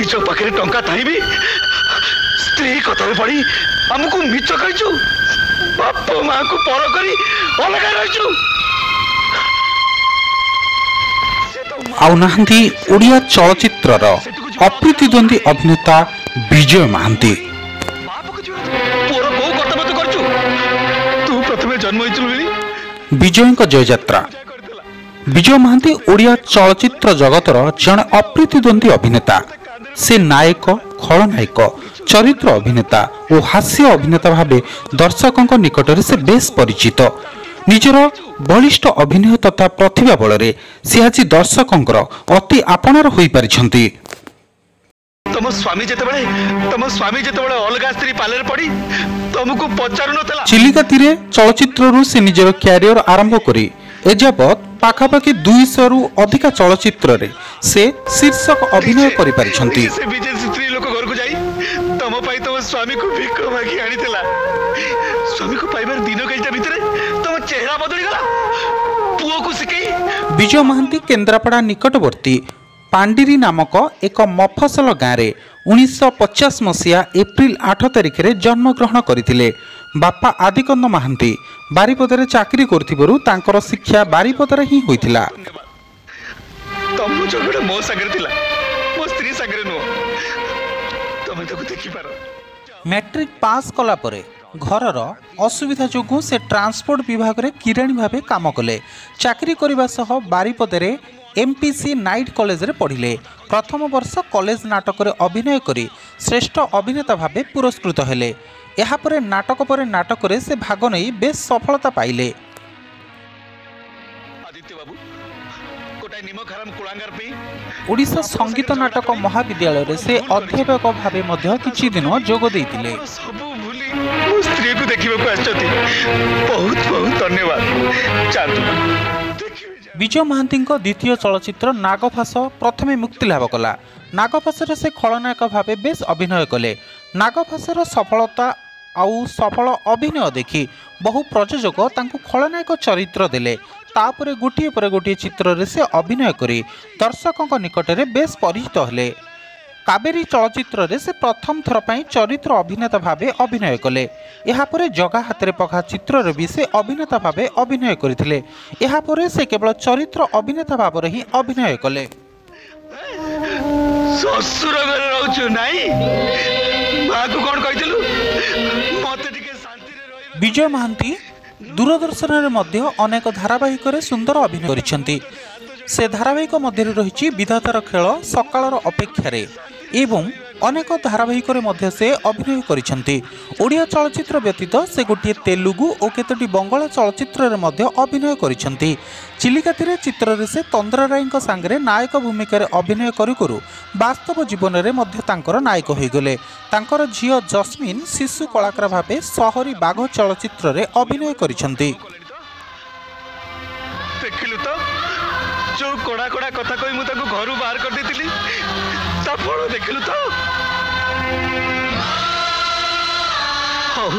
ନିଜ ପାଖରେ ଟଙ୍କା ଥାଇ ବି ସ୍ତ୍ରୀ କଥାରେ ପଡ଼ି ଆମକୁ ମିଛ କହିଛୁ, ବାପ ମାଙ୍କୁ ପର କରି ଅଲଗା ରହିଛୁ। ଆଉ ନାହାନ୍ତି ଓଡ଼ିଆ ଚଳଚ୍ଚିତ୍ରର ଅପ୍ରତିଦ୍ୱନ୍ଦ୍ୱୀ ଅଭିନେତା ବିଜୟ ମହାନ୍ତି। ପୁଅର କୋଉ କର୍ତ୍ତବ୍ୟ ତୁ କରିଛୁ? ତୁ ପ୍ରଥମେ ଜନ୍ମ ହେଇଥିଲୁ ବୋଲି ବିଜୟଙ୍କ ଜୟଯାତ୍ରା। ବିଜୟ ମହାନ୍ତି ଓଡ଼ିଆ ଚଳଚ୍ଚିତ୍ର ଜଗତର ଜଣେ ଅପ୍ରତିଦ୍ୱନ୍ଦ୍ୱୀ ଅଭିନେତା। ସେ ନାୟକ, ଖଳନାୟକ, ଚରିତ୍ର ଅଭିନେତା ଓ ହାସ୍ୟ ଅଭିନେତା ଭାବେ ଦର୍ଶକଙ୍କ ନିକଟରେ ସେ ବେଶ୍ ପରିଚିତ। ନିଜର ବଳିଷ୍ଠ ଅଭିନୟ ତଥା ପ୍ରତିଭା ବଳରେ ସେ ଆଜି ଦର୍ଶକଙ୍କର ଅତି ଆପଣାର ହୋଇପାରିଛନ୍ତି। ତମ ସ୍ୱାମୀ ଯେତେବେଳେ ଅଲଗା ସ୍ତ୍ରୀ ପାଲରେ ପଡି ତମକୁ ପଚାରୁ ନଥିଲା। ଚିଲିକା ତୀରେ ଚଳଚ୍ଚିତ୍ରରୁ ସେ ନିଜର କ୍ୟାରିୟର ଆରମ୍ଭ କରି ଏଯାବତ୍ ପାଖାପାଖି 200ରୁ ଅଧିକା ଚଳଚ୍ଚିତ୍ରରେ ସେ ଶୀର୍ଷକ ଅଭିନୟ କରିପାରିଛନ୍ତି। ସେ ବିଦେଶୀ ସ୍ତ୍ରୀ ଲୋକ ଘରକୁ ଯାଇ ତମ ପାଇଁ ତମ ସ୍ୱାମୀକୁ ଭିକ ମାଗି ଆଣିଥିଲା। ସ୍ୱାମୀକୁ ପାଇବାର ଦିନ କେଇଟା ଭିତରେ ତମ ଚେହେରା ବଦଳିଗଲା। ପୁଅକୁ ଶିଖେଇ ବିଜୟ ମହାନ୍ତି କେନ୍ଦ୍ରାପଡ଼ା ନିକଟବର୍ତ୍ତୀ ପାଣ୍ଡିରି ନାମକ ଏକ ମଫସଲ ଗାଁରେ 1950 ମସିହା ଏପ୍ରିଲ 8 ତାରିଖରେ ଜନ୍ମଗ୍ରହଣ କରିଥିଲେ। ବାପା ଆଦିକନ୍ଦ ମହାନ୍ତି ବାରିପଦାରେ ଚାକିରି କରୁଥିବାରୁ ତାଙ୍କର ଶିକ୍ଷା ବାରିପଦାରେ ହିଁ ହୋଇଥିଲା। ତମ ଝଗଡ଼ା ମୋ ସାଙ୍ଗରେ ଥିଲା, ମୋ ସ୍ତ୍ରୀ ସାଙ୍ଗରେ ନୁହଁ। ତମେ ତାକୁ ଦେଖିପାର। ମ୍ୟାଟ୍ରିକ ପାସ୍ କଲା ପରେ ଘରର ଅସୁବିଧା ଯୋଗୁଁ ସେ ଟ୍ରାନ୍ସପୋର୍ଟ ବିଭାଗରେ କିରାଣୀ ଭାବେ କାମ କଲେ। ଚାକିରି କରିବା ସହ ବାରିପଦାରେ ଏମ୍ପିସି ନାଇଟ୍ କଲେଜରେ ପଢ଼ିଲେ। ପ୍ରଥମ ବର୍ଷ କଲେଜ ନାଟକରେ ଅଭିନୟ କରି ଶ୍ରେଷ୍ଠ ଅଭିନେତା ଭାବେ ପୁରସ୍କୃତ ହେଲେ। ଏହାପରେ ନାଟକ ପରେ ନାଟକରେ ସେ ଭାଗ ନେଇ ବେଶ୍ ସଫଳତା ପାଇଲେ। ଆଦିତ୍ୟ ବାବୁ, ଗୋଟାଏ ନିମକ ହାରାମ କୁଳାଙ୍ଗାର ପାଇଁ ଓଡ଼ିଶା ସଙ୍ଗୀତ ନାଟକ ମହାବିଦ୍ୟାଳୟରେ ସେ ଅଧ୍ୟାପକ ଭାବେ ମଧ୍ୟ କିଛି ଦିନ ଯୋଗ ଦେଇଥିଲେ। ସବୁ ଭୁଲି ମୋ ସ୍ତ୍ରୀକୁ ଦେଖିବାକୁ ଆସିଛନ୍ତି। ବହୁତ ବହୁତ ଧନ୍ୟବାଦ। ଯାଆନ୍ତୁ, ଦେଖିବେ। ବିଜୟ ମହାନ୍ତିଙ୍କ ଦ୍ୱିତୀୟ ଚଳଚ୍ଚିତ୍ର ନାଗଫାସ ପ୍ରଥମେ ମୁକ୍ତିଲାଭ କଲା। ନାଗଫାସରେ ସେ ଖଳନାୟକ ଭାବେ ବେଶ୍ ଅଭିନୟ କଲେ। ନାଗଫାସର ସଫଳତା ଆଉ ସଫଳ ଅଭିନୟ ଦେଖି ବହୁ ପ୍ରଯୋଜକ ତାଙ୍କୁ ଖଳନାୟକ ଚରିତ୍ର ଦେଲେ। ତାପରେ ଗୋଟିଏ ପରେ ଗୋଟିଏ ଚିତ୍ରରେ ସେ ଅଭିନୟ କରି ଦର୍ଶକଙ୍କ ନିକଟରେ ବେଶ୍ ପରିଚିତ ହେଲେ। କାବେରୀ ଚଳଚ୍ଚିତ୍ରରେ ସେ ପ୍ରଥମ ଥର ପାଇଁ ଚରିତ୍ର ଅଭିନେତା ଭାବେ ଅଭିନୟ କଲେ। ଏହାପରେ ଜଗା ହାତରେ ପଘା ଚିତ୍ରରେ ବି ସେ ଅଭିନେତା ଭାବେ ଅଭିନୟ କରିଥିଲେ। ଏହାପରେ ସେ କେବଳ ଚରିତ୍ର ଅଭିନେତା ଭାବରେ ହିଁ ଅଭିନୟ କଲେ। ଶ୍ୱଶୁର ଘରେ ରହୁଛୁ ନାଇଁ? ମାକୁ କଣ କହିଥିଲୁ? ମତେ ଟିକେ ଶାନ୍ତିରେ ରହିବା। ବିଜୟ ମହାନ୍ତି ଦୂରଦର୍ଶନରେ ମଧ୍ୟ ଅନେକ ଧାରାବାହିକରେ ସୁନ୍ଦର ଅଭିନୟ କରିଛନ୍ତି। ସେ ଧାରାବାହିକ ମଧ୍ୟରେ ରହିଛି ବିଧାତାର ଖେଳ, ସକାଳର ଅପେକ୍ଷାରେ ଏବଂ ଅନେକ ଧାରାବାହିକରେ ମଧ୍ୟ ସେ ଅଭିନୟ କରିଛନ୍ତି। ଓଡ଼ିଆ ଚଳଚ୍ଚିତ୍ର ବ୍ୟତୀତ ସେ ଗୋଟିଏ ତେଲୁଗୁ ଓ କେତୋଟି ବଙ୍ଗଳା ଚଳଚ୍ଚିତ୍ରରେ ମଧ୍ୟ ଅଭିନୟ କରିଛନ୍ତି। ଚିଲିକା ତୀରେ ଚିତ୍ରରେ ସେ ତନ୍ଦ୍ରା ରାୟଙ୍କ ସାଙ୍ଗରେ ନାୟକ ଭୂମିକାରେ ଅଭିନୟ କରୁ କରୁ ବାସ୍ତବ ଜୀବନରେ ମଧ୍ୟ ତାଙ୍କର ନାୟକ ହୋଇଗଲେ। ତାଙ୍କର ଝିଅ ଜସ୍ମିନ୍ ଶିଶୁ କଳାକାର ଭାବେ ସହରୀ ବାଘ ଚଳଚ୍ଚିତ୍ରରେ ଅଭିନୟ କରିଛନ୍ତି। ଦେଖିଲୁ ତ, ଯୋଉ କଡା କଡା କଥା କହି ମୁଁ ତାକୁ ଘରୁ ବାହାର କରିଦେଇଥିଲି, ତା ଫଳ ଦେଖିଲୁ ତ? ହଉ,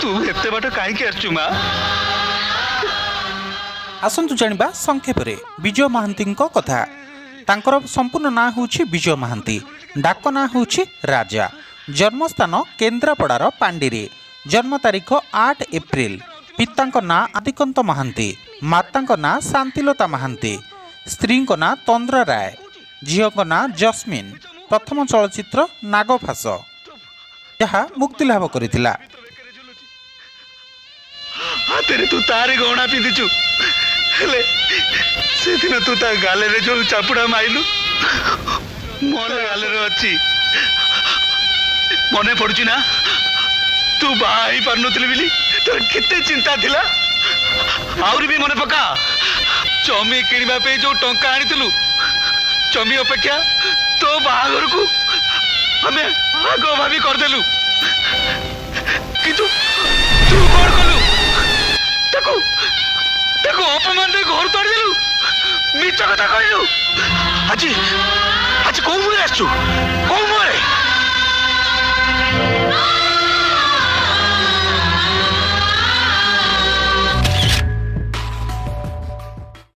ତୁ ଏତେ ବାଟ କାହିଁକି ଆସିଛୁ ମା? ଆସନ୍ତୁ ଜାଣିବା ସଂକ୍ଷେପରେ ବିଜୟ ମହାନ୍ତିଙ୍କ କଥା। ତାଙ୍କର ସମ୍ପୂର୍ଣ୍ଣ ନାଁ ହେଉଛି ବିଜୟ ମହାନ୍ତି, ଡାକ ନାଁ ହେଉଛି ରାଜା। ଜନ୍ମସ୍ଥାନ କେନ୍ଦ୍ରାପଡ଼ାର ପାଣ୍ଡିରେ। ଜନ୍ମ ତାରିଖ 8 ଏପ୍ରିଲ। ପିତାଙ୍କ ନାଁ ଆଦିକନ୍ତ ମହାନ୍ତି, ମାତାଙ୍କ ନାଁ ଶାନ୍ତିଲତା ମହାନ୍ତି, ସ୍ତ୍ରୀଙ୍କ ନାଁ ତନ୍ଦ୍ରା ରାୟ, ଝିଅଙ୍କ ନାଁ ଜସ୍ମିନ୍। ପ୍ରଥମ ଚଳଚ୍ଚିତ୍ର ନାଗଫାସ, ଯାହା ମୁକ୍ତିଲାଭ କରିଥିଲା। ହାତରେ ତୁ ତାରି ଗହଣା ପିନ୍ଧିଛୁ, ହେଲେ ସେଦିନ ତୁ ତା ଗାଲରେ ଯୋଉ ଚାପୁଡ଼ା ମାଇଲୁ, ମୋର ଗାଲରେ ଅଛି। ମନେ ପଡୁଛି ନା, ତୁ ବାହା ହେଇପାରୁନଥିଲୁ ବୋଲି ତୋର କେତେ ଚିନ୍ତା ଥିଲା? ଆହୁରି ବି ମନେ ପକା, ଜମି କିଣିବା ପାଇଁ ଯୋଉ ଟଙ୍କା ଆଣିଥିଲୁ, ଜମି ଅପେକ୍ଷା ତୋ ବାହାଘରକୁ ଆମେ ଆଗ ଭାବି କରିଦେଲୁ। କିନ୍ତୁ ତୁ କଣ କଲୁ? ତାକୁ ତାକୁ ଅପମାନ ଦେଇ ଘରୁ ତଡ଼ିଦେଲୁ, ମିଛ କଥା କହିଲୁ। ଆଜି ଆଜି କୋଉ ମୁହଁରେ ଆସିଛୁ? କୋଉ ମୁହଁରେ?